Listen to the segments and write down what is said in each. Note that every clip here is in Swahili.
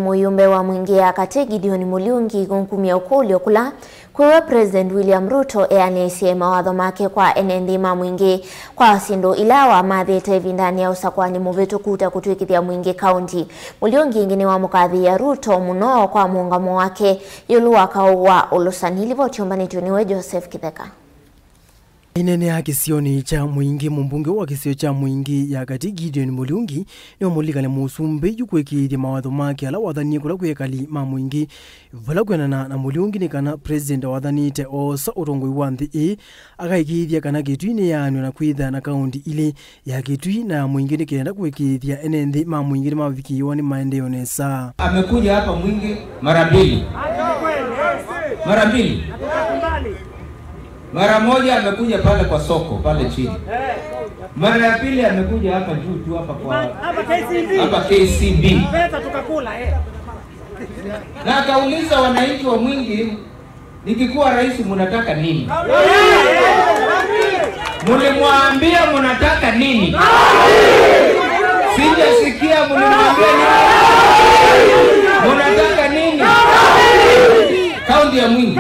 Muyumbe wa Mwingi ya Kati Gideon Mulyungi gunkumia ukulio kula kwewe President William Ruto eanesie mawadho make kwa enendima Mwingi kwa sindo ilawa mathete vindani ya usakwani muvetu kuta kutuikithia Mwingi County. Mulyungi ingine wa mukadhi ya Ruto muno kwa muungamo wake yuluwa kauwa ulusanili votiumbani tuniwe Joseph Kitheka. Inene ya kisioni cha Mwingi mumbunge wa kisio cha Mwingi ya Kati Gideon Mulyungi ni omulikale musumbe yukwekithia mawatho make ala wathanie kula kwekali ma Mwingi vala kwenana na Mulyungi ni kana president wathanite osa utongoi wa nthi i akaikithia kana Kitui ni yaanwa na kwitha na kaunti ile ya Kitui na Mwingi ni kenda kwekithia ene nthi ma Mwingi ni mavikiwa ni maendeleo nesa. Amekuja hapa Mwingi mara mbili. Mara mbili. Mara moja amekuja pale kwa soko pale chini. Mara ya pili amekuja hapa juu tu hapa kwa hapa KCB. Pesa tukakula Na akauliza wananchi wa Mwingi, nikikuwa rais mnataka nini? Mlimwambia mnataka nini? Sijasikia mlimwambia nini? Mnataka nini? Kaunti ya Mwingi.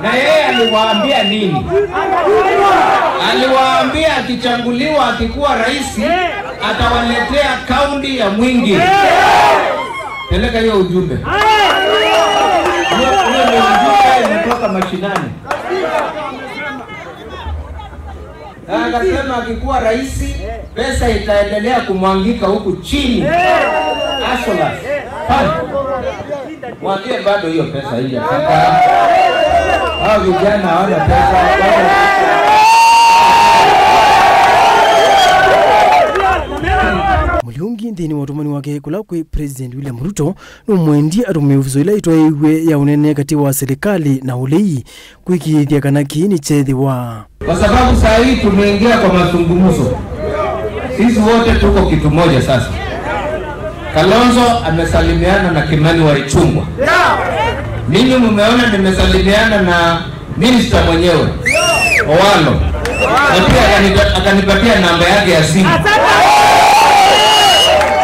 Na yeye aliwaambia nini? Aliwaambia akichanguliwa akikuwa rais atawaletea kaunti ya Mwingi. Peleka hiyo ujumbe. Hiyo ni ujumbe imetoka mashinani. Na akasema akikuwa rais pesa itaendelea kumwangika huku chini. Asola. Mwambie bado hiyo pesa haijafika. Hao vijana hawana pesa. Mulyungi nthini wa utumani wake kula kwi President William Ruto numwendi atumie ufiso ila itwaiwe ya unene kati wa serikali na ulei kwikithia kana kiini chethiwa. Kwa sababu saa hii tumeingia kwa mazungumzo. Sisi wote tuko kitu moja sasa. Kalonzo amesalimiana na Kimani wa Ichung'wah. Mimi mumeona nimesalimiana na minister mwenyewe Owalo. Na pia akanipatia namba yake ya simu.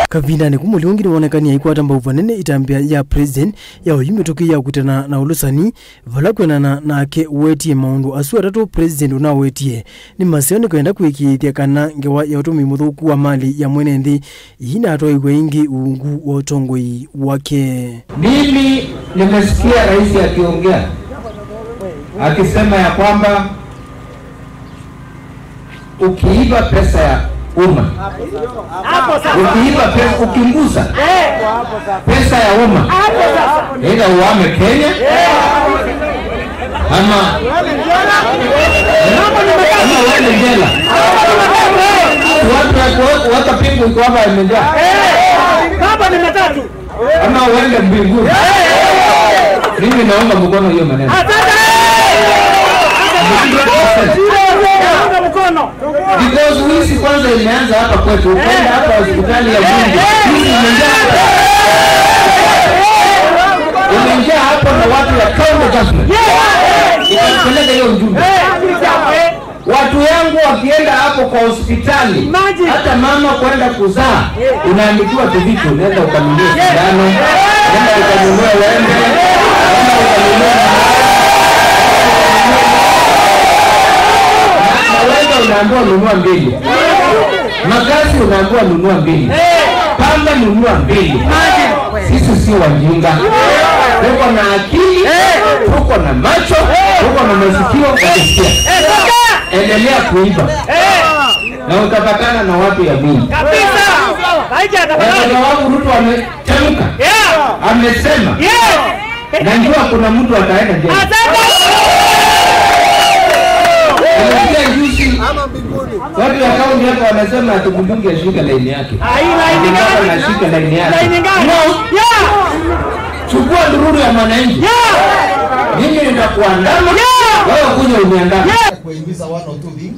Kavinda ni Mulyungi ni wonekania ikwata mbauva nene itambia ya president ya oyimetoki ya kutana na ulusani vala kwenana nake wetie maundu asu atatu president unawetie ni maseo ni kwenda kuikithia kana ngewa ya utumi muthuku wa mali ya mwene nthi ina atoiwe ingi uungu wa utongoi wake. Mimi nimesikia rais akiongea akisema ya kwamba ukiiba pesa ya umma, ukiiba pesa, ukinguza pesa ya umma, ila uame Kenya ama uende jela. Watu pingu iko hapa imejaa. Baba ni matatu. Ama uende mbinguni. Mimi naomba mkono hiyo maneno. Because wizi kwanza imeanza hapa kwetu. Ukaenda hapa hospitali ya Mwingi. Wizi imejaa. Imejaa hapo na watu ya county government. Ikapeleka hiyo ujumbe. Watu yangu wakienda hapo kwa hospitali, hata mama kwenda kuzaa, unaandikiwa tu vitu, nenda ukanunue sindano, nenda ukanunue wembe, nenda ukanunue na wembe unaambiwa nunua mbili. Makasi unaambiwa nunua mbili. Pamba nunua mbili. Sisi si wajinga. Tuko na akili, tuko na macho, tuko na masikio ya kusikia. Endelea kuiba na utapatana na watu ya Mungu. Kabisa. Haija wangu Ruto ametamka. Amesema. Najua kuna mtu ataenda jela. Asante. Juzi watu wa kaunti hapa wanasema ati mbunge ashike laini yake. Laini gani? Ashike laini yake. Laini gani? Chukua ndururu ya mwananchi. Mimi nitakuandama. Wewe kuja uniandame. Kuingiza 1 or 2 things.